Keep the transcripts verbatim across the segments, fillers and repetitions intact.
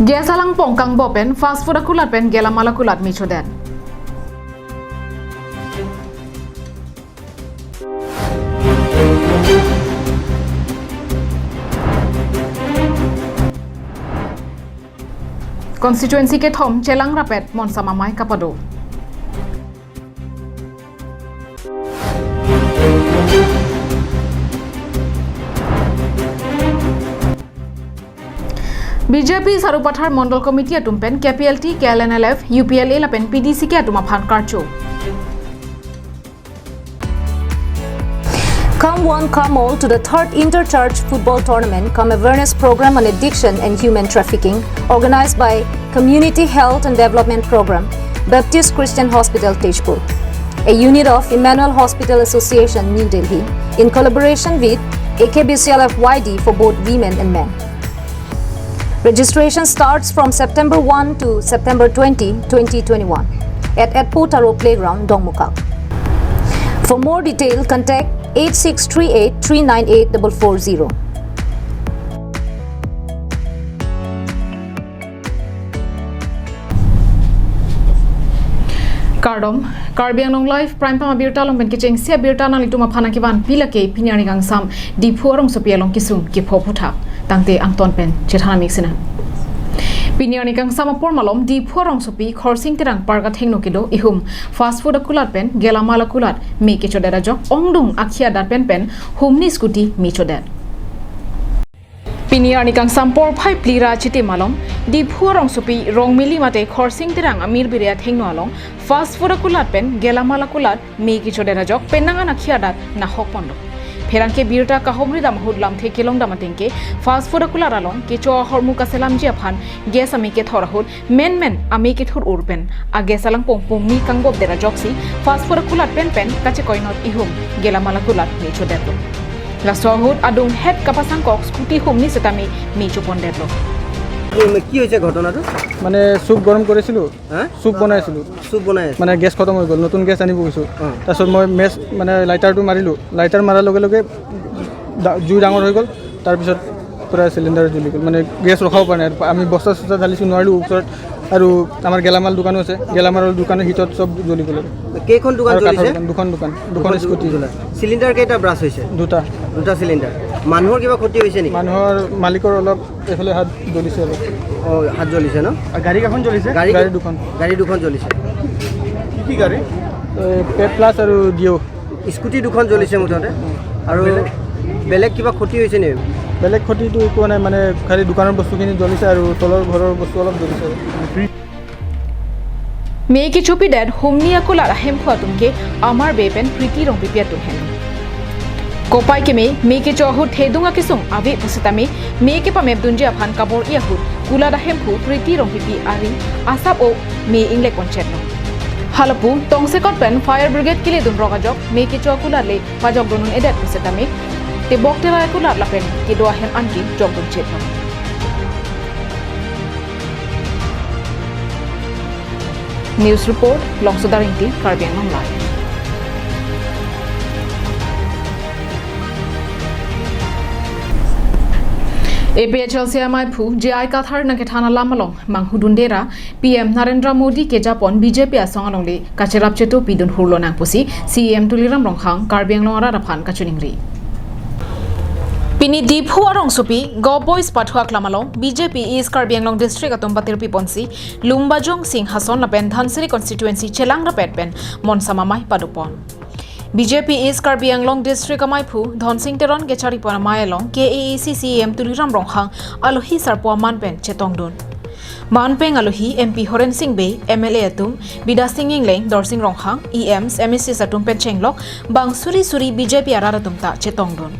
Gas alangpong kangbo pen fast food akulat pen gelamal akulat me chodet. Constituency kethom chelang rapet Monsam Amei kapado. B J P Sarupathar Mondol Committee atum pen K P L T, K L N L F, U P L A lapen P D C K atum aphan karcho. Come one, come all to the third Inter-Church Football Tournament cum Awareness Program on Addiction and Human Trafficking, organized by Community Health and Development Program, Baptist Christian Hospital, Tezpur, a unit of Emmanuel Hospital Association, New Delhi, in collaboration with A K B C L F Y D for both women and men. Registration starts from September one to September twenty, twenty twenty-one at Etpo Taro Playground, Dongmukak. For more detail, contact eight six three eight three nine eight double four zero. Kardom, Karbi Anglong Live Prime Time abirta along pen kechengsi abirta nanglitum aphan nangkevan pilake pini arni kangsam Diphu arongsopi along kesung kepho aphuthak. Tangte angton pen chethan amik sina. Pini arni kangsam apor malom Diphu arongsopi Khorsing Terang Park athengno kedo ihum fast food akulat pen gelamal akulat me kechodet ajok ongdung akhia adat pen pen humni scooty me chodet. Pini arni kangsam porphai phli ra chiti malom, Diphu arongsopi Rongmili mate Khorsing Terang amir biri athengno along fast food akulat pen gelamal akulat me kechodet ajok penang an akhia adat nahok ponlo. Pherangke birta kahumri dam ahut lamthe kelong dam atengke fast food akulat along kecho ahormu kaselamji aphan gas ame kethor ahut menmen ame kethur ur pen a-gas alangpong pungni kangbop det ajoksi fast food akulat pen pen kachekoinot ihum gelamal akulat me chodetlo. Laso ahut adung het kapasangkok scooty humni setame me chopondetlo. কি, কি হৈছে ঘটনাটো? মানে চুপ গৰম কৰিছিলো, হা? চুপ বনাইছিলো। চুপ বনাই আছে? মানে গেছ খতম হৈ গ'ল, নতুন গেছ আনিব গৈছো। অ। তাৰপিছত মই মেচ মানে লাইটাৰটো মাৰিলো, লাইটাৰ মাৰাৰ লগে লগে ডা-, জুই ডাঙৰ হৈ গ'ল, তাৰপিছত পুৰা চিলিণ্ডাৰ জ্বলি গ'ল, মানে গেছ ৰখাব পৰা নাই। আমি বস্তা চস্তা ঢালিছো, নোৱাৰিলো ওচৰত। আৰু আমাৰ গেলামাল দোকানো আছে, গেলামালৰ দোকানৰ হিটত চব জ্বলি গ'ল। কেইখন দোকান আৰু কাঠৰ জ্বলিছে? দোকান, দুখন দোকান, দুখন দুখন স্কুটি। জ্বলা। চিলিণ্ডাৰ কেইটা ব্ৰাছ হৈছে? দুটা। দুটা চিলিণ্ডাৰ। মানুহৰ কিবা ক্ষতি হৈছে নেকি? মানুহৰ মালিকৰ অলপ এইফালে হাত জ্বলিছে অলপ। অ, হাত জ্বলিছে ন? আৰু গাড়ী কেইখন জ্বলিছে? গাড়ী গাড়ী দুখন। গাড়ী দুখন জ্বলিছে। কি কি গাড়ী? এই পেপ প্লাছ আৰু ডিঅ'। স্কুটি দুখন জ্বলিছে মুঠতে। আৰু বেলেগ? বেলেগ কিবা ক্ষতি হৈছে নেকি? বেলেগ ক্ষতিটো একো নাই, মানে খালি দোকানৰ বস্তুখিনি জ্বলিছে আৰু তলৰ ঘৰৰ বস্তু অলপ জ্বলিছে আৰু। Me kechopidet humni akulat ahemphu atumke Amar Bey pen Priti Rongpipi atum henlo. Kopai keme me kecho ahut thedung akesung ave pusitame me kepamepdunji aphan kabor-i ahut kulat ahemphu Priti Rongpipi ari asap o me inglek ponchetlo. Halapu tongsekot pen fire brigade keledun rok ajok me kecho akulat le pajokdun un-edet pusitame tebok terai akulat lapen kedo ahem anke jokdun chetlo. News report, Longsoda Ingti, Karbi Anglong Live. A P H L C amaiphu J I Kathar nangkethan alam along manghudundera P M Narendra Modi kejapon B J P asong alongle kacherap chetu pidun hurlo nang pusi C E M Tuliram Ronghang Karbi Anglong arat aphan kachiningri. Pini Diphu arongsopi Go Boys pathu aklam along B J P East Karbi Anglong District atum patirpi ponsi Lumbajong, Singhason lapen Dhansiri constituency chelang rapet pen Monsam Amei padopon. B J P East Karbi Anglong District amaiphu Dhonsing Teron kecharipon amei along K A A C C E M Tuliram Ronghang alohi sarpo aman pen chetongdun. Manpeng alohi M P Horen Sing Bey, M L A atum, Bidya Sing Engleng, Dorsing Ronghang, E Ms, M A Cs atum pen chenglok bang suri suri B J P arat atum ta chetongdun.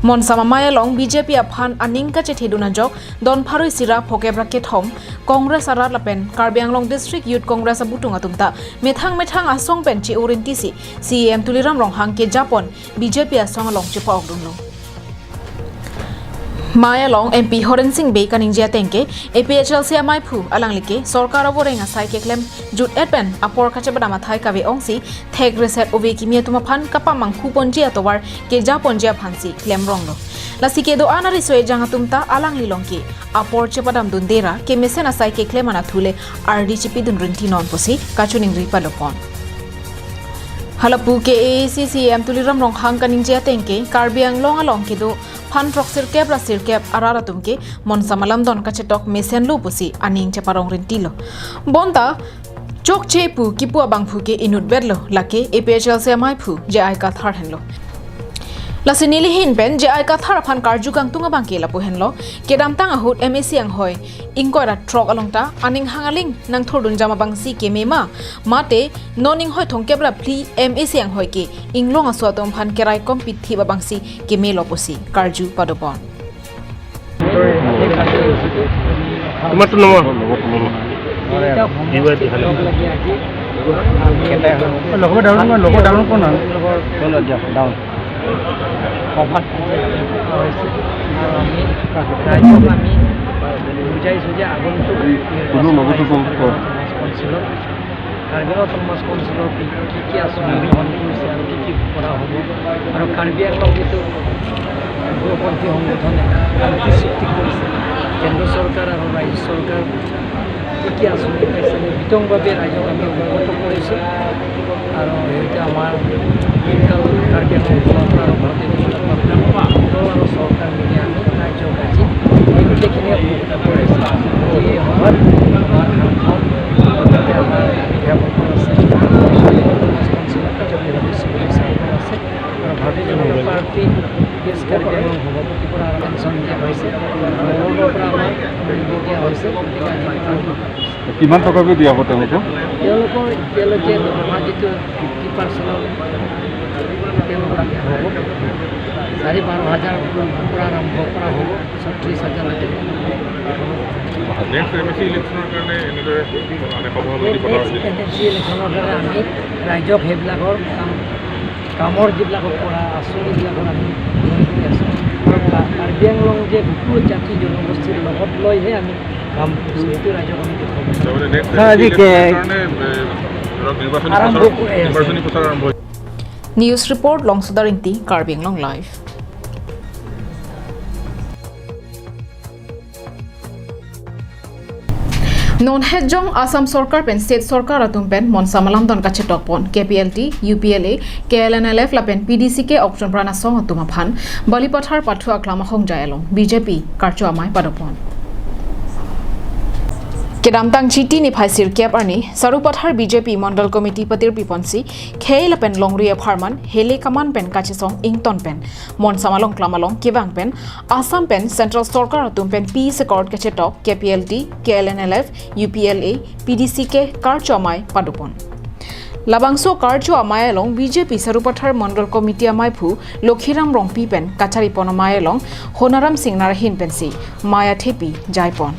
Monsam Amei along B J P aphan aning kachethedun ajok don pharo isi ra phokep ra kethom Congress arat lapen Karbi Anglong District Youth Congress abutung atum ta methang methang asong pen che-o rinti si C E M Tuliram Ronghang kejapon B J P asong along chepa-okdunlo. Mei along M P Horen Sing Bey kaningje ateng ke, A P H L C amaiphu alangli ke sorkar avoreng asai keklem jut-et pen apor kachepadam athai kave-ongsi thek reset ove kimi atum aphan kapamanghu ponji atovar keja ponji aphansi klemronglo. Lasi kedo-an ariso ejang atum ta alangli along ke apor chepadam dunde ra kemesen asai keklem anatthu le ardi chipidun rinti non pusi kachiningri padopon. Halapu ke A A C C E M Tuliram Ronghang kaningje ateng ke Karbi Anglong along kedo phan throksirkep ra sirkep arat atum ke monsam alamdon kachetok mesenlo pusi aning cheparong rintilo. Bonta chokche pu kipu abangphu ke inutbetlo, lake A P H L C amaiphu J I Kathar henlo. Lasi neli ahin pen J I Kathar aphan karju kangtung abang ke lapu henlo, kedamtang ahut M A C anghoi ingkoi ra throk along ta aning hang aling nangthurdun jam abangsi keme ma, mate non inghoi thomkep ra phli M A C anghoi ke inglong aso atum aphan kerai kompi thip abangsi kemelo pusi karju padopon. তোমারতো নম্বৰ। এইবাৰ দি খালি। লগৰ ডাউন, লগৰ ডাউন কোন? ডাউন। সভাত হৈছে আৰু আমি ৰাইজক আমি বুজাইছোঁ যে আগন্তুক কোনো লগতো গম পোৱা। সমাজ কাউন্সিলত কাৰ্বি আংলং অট'নমাছ কাউন্সিলৰ কি কি কি আঁচনি গ্ৰহণ কৰিছে আৰু কি কি কৰা হ'ব আৰু কাৰ্বি আংলং যিটো উগ্ৰপন্থী সংগঠনে শান্তি সৃষ্টি কৰিছে, কেন্দ্ৰ চৰকাৰ আৰু ৰাজ্য চৰকাৰ কি কি আঁচনি পাইছে, আমি বিতংভাৱে ৰাইজক আমি অৱগত কৰিছোঁ। আৰু এইটো আমাৰ দিনকাল কাৰ্বি আংলং ব্লক আৰু ভাৰতীয় জনতা পাৰ্টি মণ্ডল আৰু চৰকাৰ মিলি আমি ৰাইজক আজি এই গোটেইখিনি অৱগত কৰিছোঁ। এই সভাত আমাৰ সাংসদ, লগতে আমাৰ বিধায়কসকল আছে, সমাজ কাউন্সিলৰ কাৰ্যবাহী সদস্য আছে, আৰু ভাৰতীয় জনতা পাৰ্টি ইষ্ট কাৰ্বি আংলং সভাপতিৰ পৰা আৰম্ভ দিয়া হৈছে, দলৰ পৰা আমাৰ দিয়া হৈছে। গতিকে আজি আমি কিমান টকাকৈ দিয়া হ'ব তেওঁলোকক? তেওঁলোকৰ এতিয়ালৈকে দৰমহা যিটো ফিফটি পাৰ্চেণ্টৰ তেওঁলোকক দিয়া হ'ব, চাৰি বাৰ হাজাৰৰ পৰা আৰম্ভ কৰা হ'ব, ছয়ত্ৰিছ হাজাৰলৈকে। নেক্সট এম এ চি ইলেকশ্যনৰ কাৰণে এনেদৰে মানে সভা সমিতি পতা নেক্সট হৈছে। এম এ চি ইলেকশ্যনৰ কাৰণে আমি ৰাইজক সেইবিলাকৰ কাম, কামৰ যিবিলাকক কৰা আঁচনিবিলাকৰ আমি উন্নয়ন কৰি আছোঁ। আৰু কা-, কাৰ্বি আংলং যে সকলো জাতি জনগোষ্ঠীৰ লগত লৈহে আমি কাম কৰিছোঁ, এইটো ৰাইজক আমি দেখুৱাব বিচাৰোঁ। তাৰমানে নেক্সট ছাৰ, আজি এম এ চি কে-, ইলেকশ্যনৰ কাৰণে, এ, ধৰক নিৰ্বাচনী আৰম্ভ প্ৰচাৰ, কৰি আছে। নিৰ্বাচনী প্ৰচাৰ আৰম্ভ হৈছে। News report, Longsodar Ingti, Karbi Anglong Live. Non hejong Assam sorkar pen state sorkar atum pen monsam alamdon kachetokpon K P L T, U P L A, K L N L F lapen P D C K okchonpran asong atum aphan Balipathar pathu aklam ahongjai along B J P karcho amei padopon. Kedamtang Chiti niphai sirkep arni Sarupathar B J P Mondal Committee patirpiponsi khei lapen longri apharman hele kaman pen kachesong ington pen monsam along klam along kevang pen Assam pen Central Sorkar atum pen peace accord kachetok K P L T, K L N L F, U P L A, P D C K karcho amei padopon. Labangso karcho amei along B J P Sarupathar Mondal Committee ameiphu Lokhiram Rongpi pen kacharipon amei along Honaram Singnar ahin pensi mei athepi jaipon.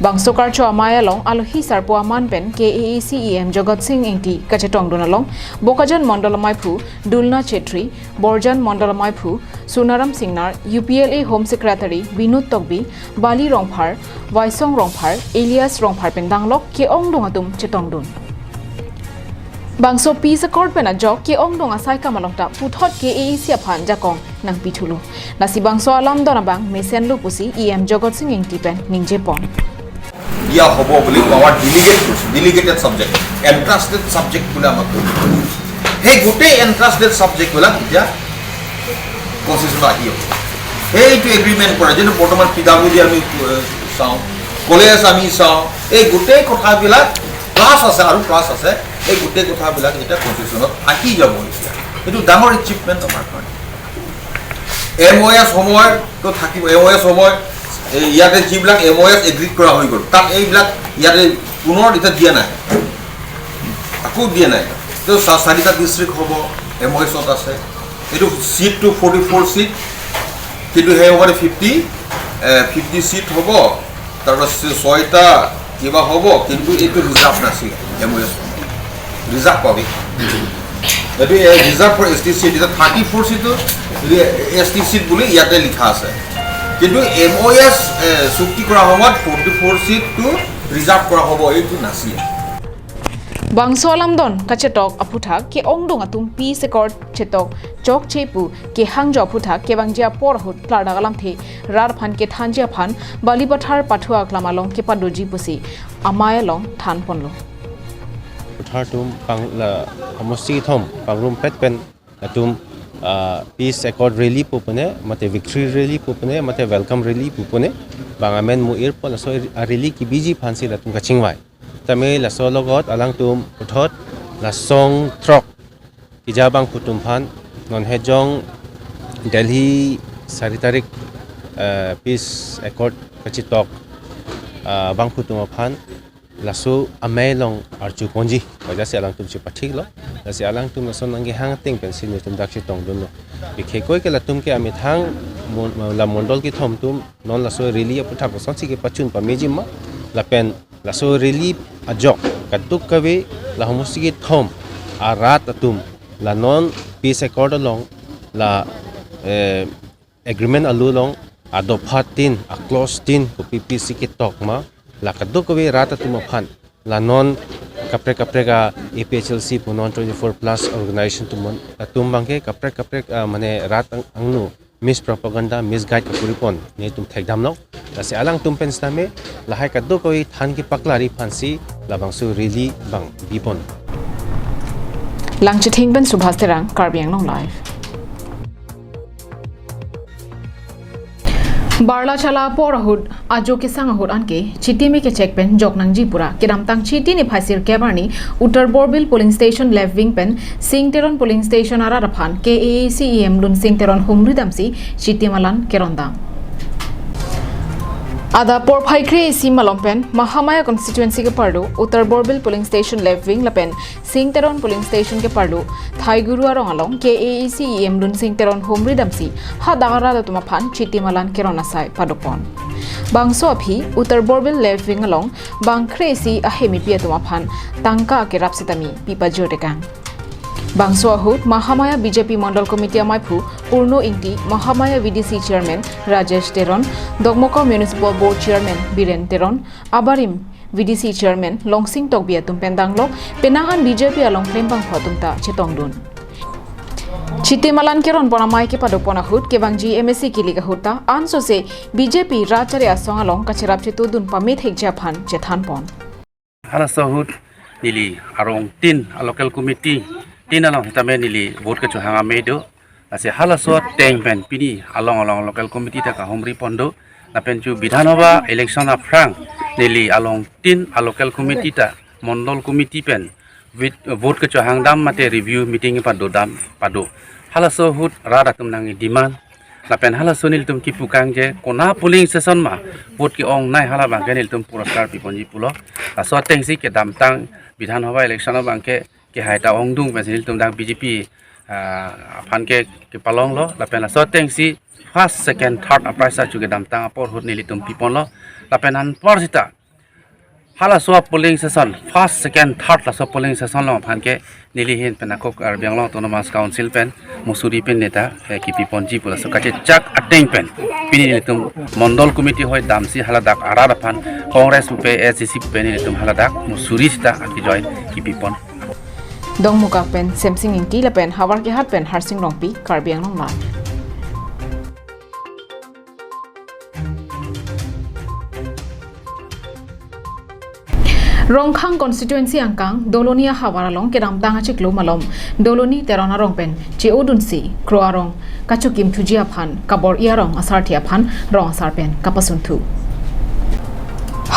Bangso karcho amei along alohi sarpo aman pen K A A C E M Jagat Sing Engti kachetongdun along Bokajan Mondal ameiphu Dulna Chetri, Borjan Mondal ameiphu Surnaram Singnar, U P L A Home Secretary Binod Tokbi, Bali Rongphar, Vaisong Rongphar, Elias Rongphar pen danglok ke-ongdung atum chetongdun. Bangso peace accord pen ajok ke-ongdung asai kam along ta puthot K A A C aphan jakong nangpithulo. Lasi bangso alamdon abang mesenlo pusi E M Jagat Sing Engti pen ningjepon. দিয়া হ'ব বুলি আমাৰ ডেলিগেট কৰিছোঁ, delegated subject, এণ্ট্ৰাষ্টেড ছাবজেক্ট বুলি আমাক কৈছে। সেই গোটেই এণ্ট্ৰাষ্টেড ছাবজেক্টবিলাক এতিয়া কনষ্টিটিউশ্যনত আহি হ'ব। সেইটো এগ্ৰিমেণ্ট কৰা, যিটো বৰ্তমান পি ডাব্লিউ ডি আমি, এ, চাওঁ, কলেজ আমি চাওঁ, এই গোটেই কথাবিলাক প্লাছ আছে আৰু প্লাছ আছে, এই গোটেই কথাবিলাক এতিয়া কনষ্টিটিউশ্যনত আহি যাব এতিয়া। এইটো ডাঙৰ এচিভমেণ্ট আমাৰ কাৰণে। এম অ' এছ সময়তো থাকিব, এম অ' এছ সময়, এই ইয়াতে যিবিলাক এম অ' এছ এগ্ৰিড কৰা হৈ গ'ল, তাত এইবিলাক ইয়াতে পুনৰ এতিয়া দিয়া নাই, আকৌ দিয়া নাই। তো চা-, চাৰিটা ডিষ্ট্ৰিক্ট হ'ব, এম অ' এছত আছে। এইটো ছিটটো ফৰ্টি ফ'ৰ ছিট, কিন্তু সেই সময়তে ফিফটি, এ, ফিফটি ছিট হ'ব। তাৰপাছত ছয়টা কিবা হ'ব, কিন্তু এইটো ৰিজাৰ্ভ নাছিলে, এম অ' এছ ৰিজাৰ্ভ পাবি। এইটো ৰিজাৰ্ভ ফৰ এছ টি ছিট, এতিয়া থাৰ্টি ফ'ৰ ছিটো এছ টি ছিট বুলি ইয়াতে লিখা আছে। কিন্তু এম অ' এছ, এ, চুক্তি কৰা সময়ত ফৰ্টি ফ'ৰ ছিটটো ৰিজাৰ্ভ কৰা হ'ব, এইটো নাছিলে। Bangso alamdon kachetok aphuthak ke-ongdung atum peace accord chetok chokche pu kehangjo aphuthak kevangji apor ahut klardak alamthe rat aphan kethanji aphan Balipathar Pathu Aklam along kepadoji pusi amei along thanponlo. Puthar atum pang la homosti kethom pangrumpet pen latum, ah, peace accord rally pu pune, mate victory rally pu pune, mate welcome rally pu pune, bang amen mu-irpon laso a rally kebiji aphansi latum kachingvai. Tame laso alogot alangtum puthot la song throk keja abangphu atum aphan non hejong Delhi sari tarik, eh, peace accord kachetok, ah, abangphu atum aphan laso amei along arjuponji, wajah si alangtum chepathiklo, lasi alangtum laso nangkehang ateng pensi nelitum dak chetongdunlo. Bikhekoi ke latum ke amethang mon-, la mondol kethom atum non laso rally aphuthak kosonsi kepachun pameji ma, lapen laso rally ajok kadokave la homosti kethom arat atum la non peace accord along la, eh, agreement alu along adopha tin, aclause tin, kopi pisi ketok ma, la kadokave rat atum aphan, la non kaprek kaprek a A P H L C pu non twenty-four plus organization atum aphan, atum abangke kaprek kaprek, ah, mane rat ang-, angno mispropaganda, misguide kakuripon, nelitum thekdamlo. Lasi alangtum pen sitame lahai kadokave than kepaklari aphansi labangso rally bang bipon. Langchithing pen Subhas Terang, Karbi Anglong Live. Barla chala apor ahut, ajo kesang ahut anke chitime kechek pen jok nangji pura kedamtang Chiti niphai sirkep arni Uttar Borbil polling station left wing pen Singh Teron polling station arat aphan K A A C E M Lunsing Teron humri damsi chiti malan kerondam. Adap porphai kre-isi malom pen Mahamaya constituency keparlo Uttar Borbil polling station left wing lapen Singh Teron polling station keparlo Thaiguru arong along K A A C E M Lunsing Teron humri damsi hadak arat atum aphan chiti malan keron asai padopon. Bangso aphi Uttar Borbil left wing along bang kre-isi ahemipi atum aphan tangka akerap sitame pipajor dekang. Bangso ahut Mahamaya B J P Mondol Committee amaiphu Purno Ingti, Mahamaya V D C Chairman Rajesh Teron, Dokmoka Municipal Board Chairman Biren Teron, abarim V D C Chairman Longsing Tokbi atum pen danglok penang an B J P along klembangphu atum ta chetongdun. Chiti malan keronpon amei kepadopon ahut kevangji M A C kilik ahut ta ansose B J P rat chari asong along kacherap chetudun pamethekji aphan chethanpon. Halaso ahut neli arong tin a local committee tin along sitame neli vote kechohang amei do. Lasi halaso ateng pen pini along along local committee ta kahumripon do. Lapen chu Bidhan Sabha election aphrang neli along tin a local committee ta Mondol Committee pen vit-, vote kechohang dam mate review meeting padodam pado. Halaso ahut rat atum nang demand. Lapen halaso nelitum kipu kangje kona polling station ma vote ke-ongnei hala abangke nelitum puraskar piponji pulo. Laso atengsi kedamtang Bidhan Sabha election abangke kehai ta ongdung pensi nelitum dak B J P, ah, aphan ke kepalonglo. Lapen laso atengsi first, second, third a-prize ta chu kedamtang apor ahut nelitum piponlo. Lapen anpar sita halaso polling station, first, second, third laso polling station along aphan ke neli ahin pen ako Karbi Anglong Autonomous Council pen musuri pen neta, eh, kipiponji pu laso kachechak ateng pen pini nelitum Mondol Committee hoi damsi haladak arat aphan Congress pupe, A C C pupe nelitum haladak musuri sita akejoi kipipon. Dongmukak pen Semsing Ingti lapen Howraghat pen Harsing Rongpi, Karbi Anglong Live. Rongkhang constituency angkang Doloni ahavar along kedamtang achiklo malom Doloni Teron arong pen che-odunsi kro arong kachokimthuji aphan kabor-i arong asarthe aphan rong asar pen kapasunthu.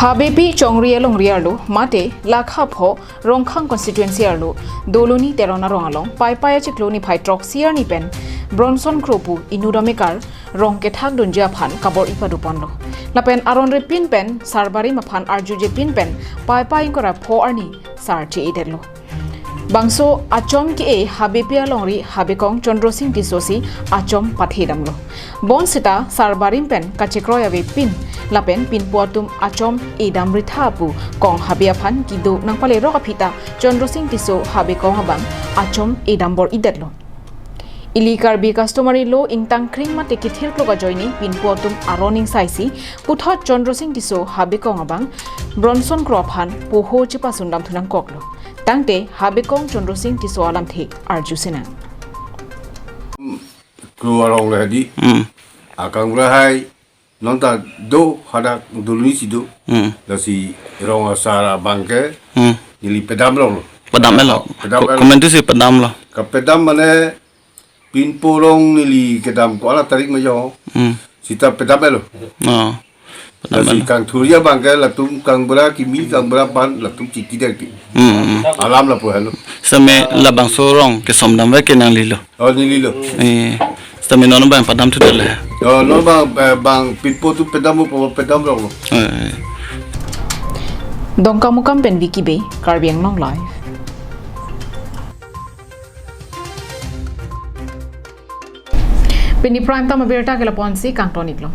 Habepi chongri alongri arlo mate lakha pho Rongkhang constituency arlo Doloni Teron arong along Paipai achiklo niphai throksi arni pen Bronson Kro pu inut amekar rong kethakdunji aphan kabor-i padoponlo. Lapen aron repin pen sar barim aphan arjuje pin pen Paipai ingkoi ra pho arni sar che-edetlo. Bangso achom ke-e Habepi alongri Habekong Chandra Sing Tisso si achom pathedamlo. Bonsita sar barim pen kachekroi ave pin lapen pinpo atum achom edam ritha pu kong habe aphan kedo nangpalerok aphi ta Chandra Sing Tisso Habekong abang achom edam bor-idetlo. Ili Karbi Customary Law ingtang kring mate kethirklok ajoine pinpo atum aron ingsaisi puthot Chandra Singh Tisso Habekong abang Bronson Kro aphan poho chepasundam thu nangkoklo. Tangte Habekong Chandra Singh Tisso alamthe arju sinang. Kru arong le hadi. Hmm. Akang berahai nonta do hadak dulu isi do. Hmm. Lasi rong asar abang ke Hmm. neli pedam lo. Pedam elo. Pedam Ko- elo. Komantu si pedam lo. Kapedam mane pinpo rong neli kedam ko ala tarik mejo. Hmm. Sita pedam elo. Oh. Pedam Lasi elo. Kang thuria abang ke latum kang bera kimi kang bera pan latum chiti dek ti. Hmm, hmm. Alam lapu helo. Same labangso rong kesomdam ve ke nanglilo. Oh, neli lo. Eh, sitame non bang padam thu dale. Oh, non bang, eh, bang pinpo tu pedam mo, pedam rong lo. Eh. Dongkamukam pen Vicky Bey, Karbi Anglong Live. Pini prime time abirta ke lapu-an si kangton iklo.